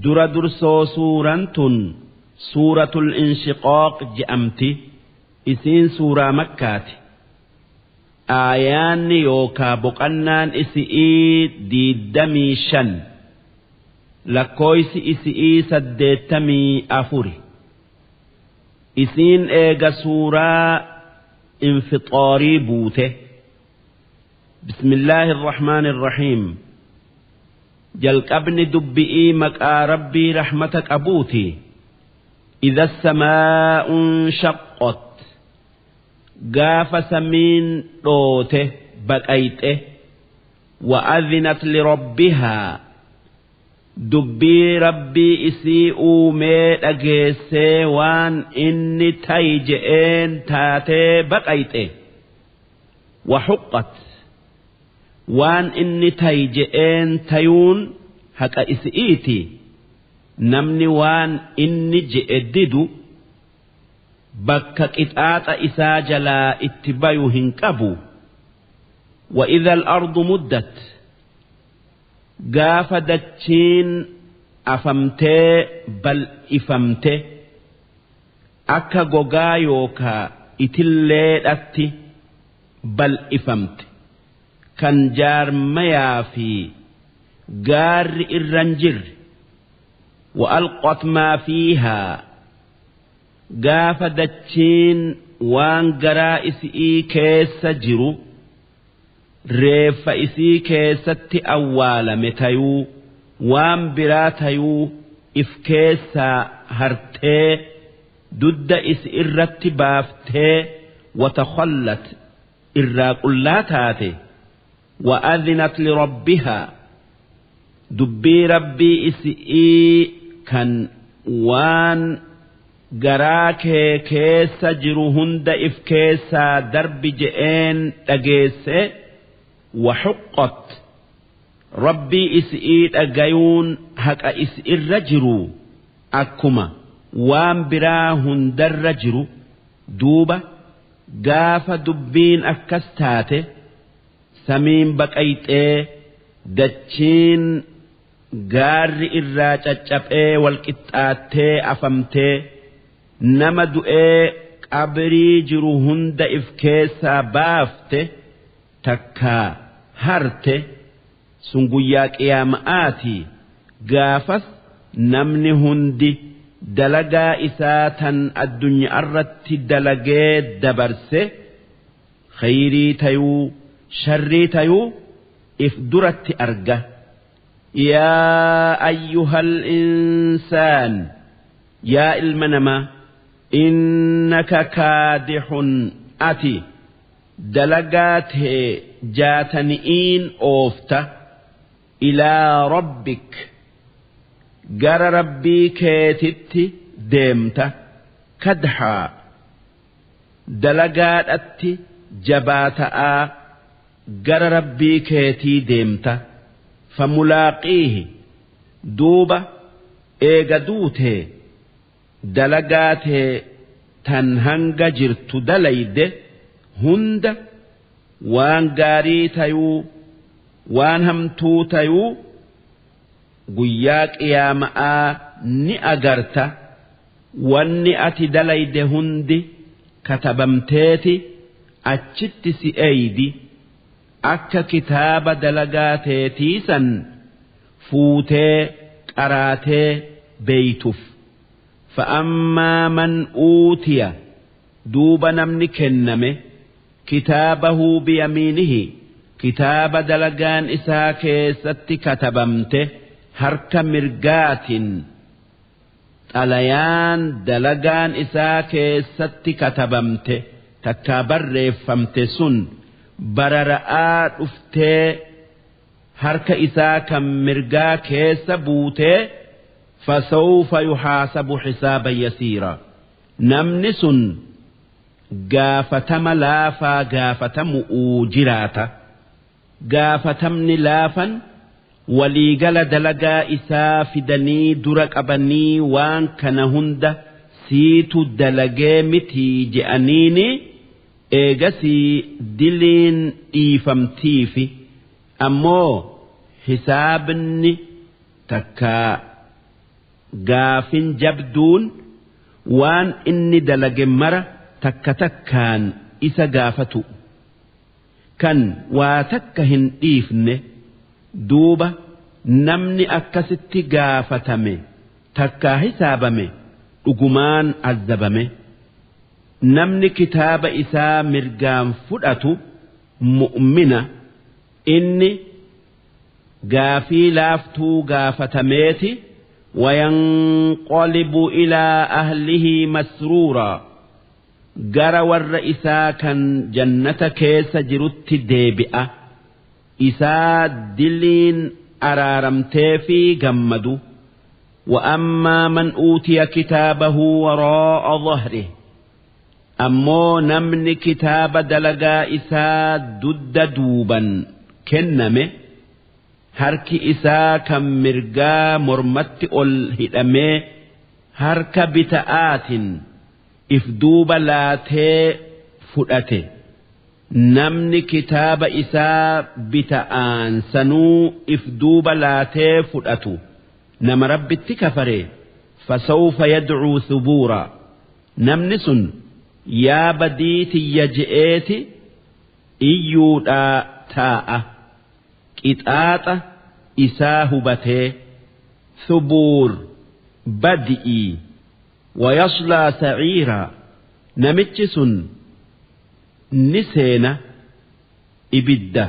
Dura dursoo suuraan tun suuratul inshiqaaq je'amti. Isiin suuraa Makkaati. Aayaanni yookaa boqannaan isi'ii 25, lakkooysi isi'ii 84. Isiin eega suuraa infixaarii buute. Bismillaahi irrahmaani irrahiim. Jalqabni dubbi'ii maqaa Rabbii rahmata qabuuti. Idha samaa'u nshaqqat, gaafa samiin dhoote baqayxe. Wa'adhinat lirabbihaa, dubbii Rabbii isii uumee dhageessee waan inni tayi je'een taatee baqayxe. Wahuqqat, waan inni tayi je'een tayuun haqa isi'iiti. Namni waan inni je'e didu bakka qixaaxa isaa jalaa itti bayu hin qabu. Wa idha al-ardu muddat, gaafa dachiin afamtee bal'ifamte akka gogaa yookaa itilleedhatti bal'ifamte, kan jaarmayaa fi gaarri irran jirre. Wa alqat maa fiihaa, gaafa dachiin waan garaa isi'ii keessa jiru reeffa isii keessatti awwaalame tayuu waan biraa tayuu if keessaa hartee dudda isi irratti baaftee, watakhallat, irraa qullaa taate. Wa'adhinat lirabbihaa, dubbii Rabbii isi'ii kan waan garaa kee keessa jiru hunda if keessaa darbi je'een dhageesse. Wahuqqat, Rabbii isi'ii dhagayuun haqa isi irra jiru akkuma waan biraa hundarra jiru. Duuba gaafa dubbiin akkas taate, samiin baqayxee dachiin gaarri irraa caccaphee walqixxaattee afamtee nama du'ee qabrii jiru hunda if keessaa baafte takkaa harte, sun guyyaa qiyaama'aati. Gaafas namni hundi dalagaa isaa tan addunyaarratti dalagee dabarse, khayrii tayuu sharrii tayuu, if duratti arga. Yaa ayyuhal insaan, yaa ilma namaa, innaka kaadixun, ati dalagaa tee jaatani'iin oofta, ilaa rabbik, gara Rabbii keetitti deemta, kadhaa, dalagaadhatti jabaata'aa gara Rabbii keetii deemta. Famulaaqiihi, duuba eega duutee dalagaa tee tan hanga jirtu dalayde hunda, waan gaarii tayuu waan hamtuu tayuu, guyyaa qiyaama'aa ni agarta. Wanni ati dalayde hundi katabamteeti achitti si eeydi. Akka kitaaba dalagaa teetii san fuutee qaraatee beeytuf. Fa'ammaa man uutiya, duuba namni kenname, kitaabahu biyamiinihi, kitaaba dalagaan isaa keessatti katabamte harka mirgaatiin, xalayaan dalagaan isaa keessatti katabamte takkaa barreeffamte sun barara'aa dhuftee harka isaa kan mirgaa keessa buutee, fasawfa yuhaasabu xisaaban yasiira, namni sun gaafatama laafaa gaafatamu'uu jiraata. Gaafatamni laafan waliigala dalagaa isaa fidanii dura qabanii waan kana hunda siitu dalagee mitii je'aniini, eegasii diliin dhiifamtiifi. Ammoo hisaabni takkaa Gaafin jabduun waan inni dalage mara takka takkaan isa gaafatu kan waa takka hin dhiifne. Duuba namni akkasitti gaafatame takkaa hisaabame dhugumaan azzabame. Namni kitaaba isaa mirgaan fudhatu mu'mina. Inni gaafii laaftuu gaafatameeti wayanqalibu ilaa ahlihi masruuraa, gara warra isaa kan jannata keessa jirutti deebi'a, isaa diliin araaramtee fi gammadu. وأما من أوتي كتابه وراء ظهره, ammoo namni kitaaba dalagaa isaa dudda duuban kenname, harki isaa kan mirgaa mormatti ol hidhamee harka bita'aatiin if duuba laatee fudhate, namni kitaaba isaa bita'aan sanuu if duuba laatee fudhatu nama Rabbitti kafare, فسوف يدعو ثبورا, namni sun yaa badii tiyya je'eeti iyyuudhaa taa'a qixaaxa isaa hubatee. ثبور badi'ii. ويصلى سعيرا, namichi sun ni seena ibidda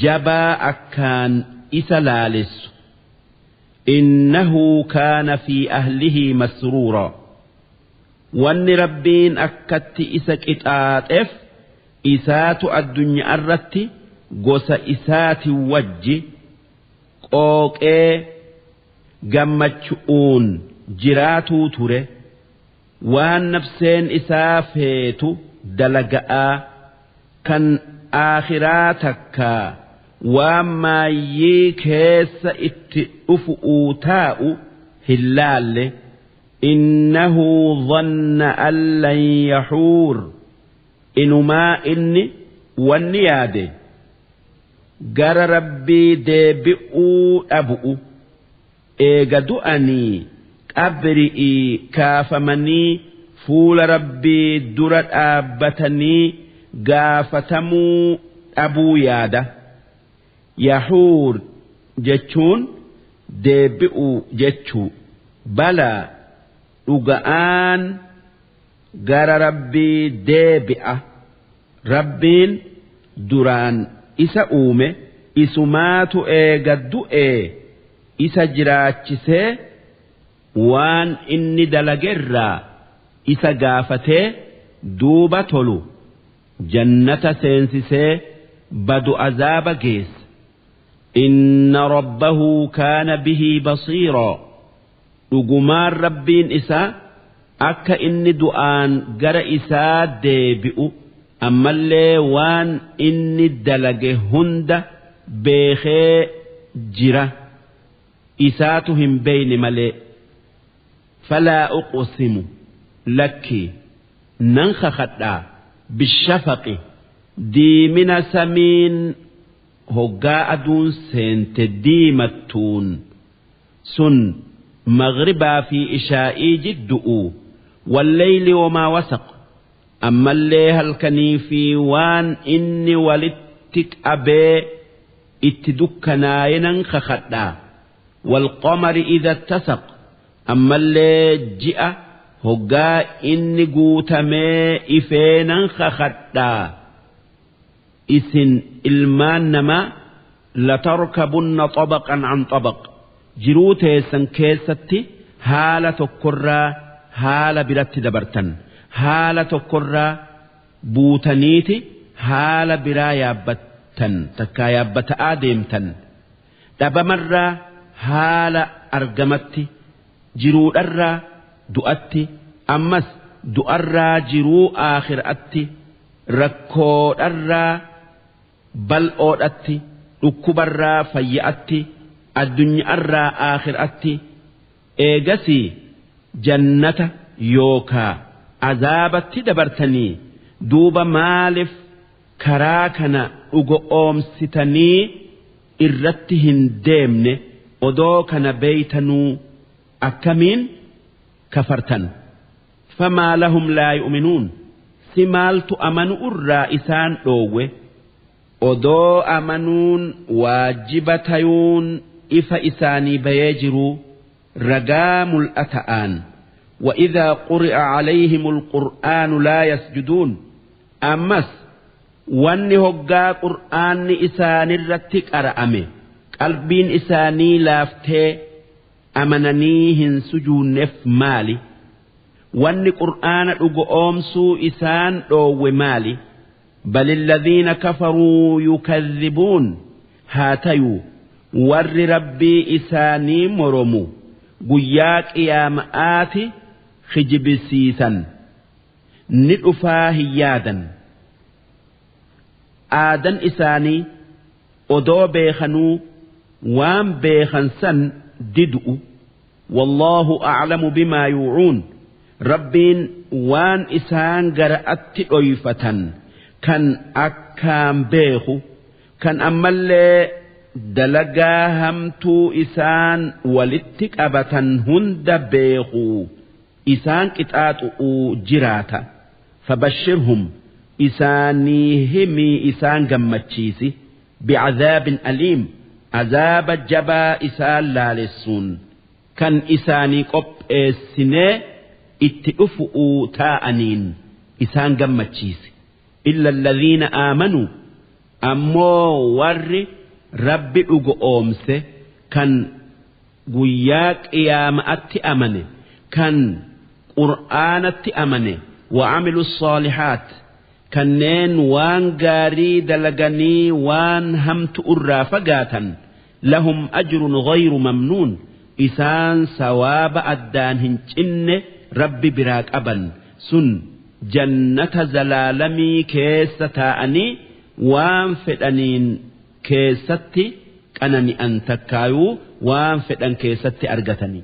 jabaa akkaan isa laalessu. إنه كان في أهله مسرورا, wanni Rabbiin akkatti isa qixaaxeef isaatu addunyaa irratti gosa isaati wajji qooqee gammachuun jiraatuu ture, waan nafseen isaa feetu dalaga'aa, kan aakhiraa takkaa waan maayyii keessa itti dhufu'uu taa'u hin laalle. إنه ظن أن لن يحور, inumaa inni wanni yaade gara Rabbii deebi'uu dhabu'u, eega du'anii qabri'ii kaafamanii fuula Rabbii dura dhaabbatanii gaafatamuu dhabuu yaada. يحور jechuun deebi'uu jechuu. بلى, dhuga'aan gara Rabbii deebi'a. Rabbiin duraan isa uume isumaatu eega du'ee isa jiraachisee waan inni dalagerraa isa gaafatee, duuba tolu jannata seensisee badu azaaba geessa. إن ربه كان به بصيرا, dhugumaan Rabbiin isaa akka inni du'aan gara isaa deebi'u ammallee waan inni dalage hunda beekee jira, isaatu hin beeyne malee. فلا أقسم, lakkii nan kakadhaa, بالشفق, diimina samiin hoggaa aduun seente diimattuun sun maghribaa fi ishaa'ii jiddu'u. والليل وما وسق, ammallee halkanii fi waan inni walitti qabee itti dukkanaaye nan kakadhaa. والقمر إذا اتسق, ammallee ji'a hoggaa inni guutamee ifee nan kakadhaa. Isin ilmaan namaa لتركبن طبقا عن طبق, jiruu teessan keessatti haala tokkorraa haala biratti dabartan, haala tokkorraa buutaniiti haala biraa yaabbattan, takkaa yaabbata'aa deemtan, dhabamarraa haala argamatti, jiruudharraa du'atti, ammas du'arraa jiruu aakhiraatti, rakkoodharraa bal'oodhatti, dhukkubarraa fayya'atti, addunyaarraa aakhiraatti, eegasii jannata yookaa azaabatti dabartanii. Duuba maaliif karaa kana dhugo oomsitanii irratti hin deemne odoo kana beeytanuu? Akkamiin kafartan? Famaa lahum laa yu'minuun. Si maaltu amanu irraa isaan dhoowwe? Odoo amanuun waajiba tayuun ifa isaanii bayee jiruu ragaa mul'ata'aan. وإذا قرئ عليهم القرآن لا يسجدون. Ammas wanni hoggaa qur'aanni isaanirratti qara'ame qalbiin isaanii laaftee amananii hin sujuunneef maali? Wanni qur'aana dhugoomsuu isaan dhoowwe maali? بل الذين كفروا يكذبون. Haa tayuu warri Rabbii isaanii moromu guyyaa qiyaama'aati kijibisiisan, ni dhufaa hin yaadan. Aadan isaanii odoo beekanuu waan beekan san didu'u. والله أعلم بما يوعون. Rabbiin waan isaan gara'atti dhoyfatan kan akkaan beeku, kan ammallee dalagaa hamtuu isaan walitti qabatan hunda beeku, isaan qixaaxu'uu jiraata. فبشرهم, isaanii himii, isaan gammachiisi, بعذاب أليم, azaaba jabaa isaan laalessuun kan isaanii qopheessinee itti dhufu'uu taa'aniin isaan gammachiisi. إلا الذين آمنوا, ammoo warri Rabbi dhugoomse, kan guyyaa qiyaama'atti amane, kan qur'aanatti amane, وعملوا الصالحات, kanneen waan gaarii dalaganii waan hamtu irraa fagaatan, لهم أجر غير ممنون, isaan sawaaba addaan hin cinne Rabbi biraa qaban. Sun jannata zalaalamii keessa taa'anii waan fedhaniin keessatti qanani'an, takkaayuu waan fedhan keessatti argatanii.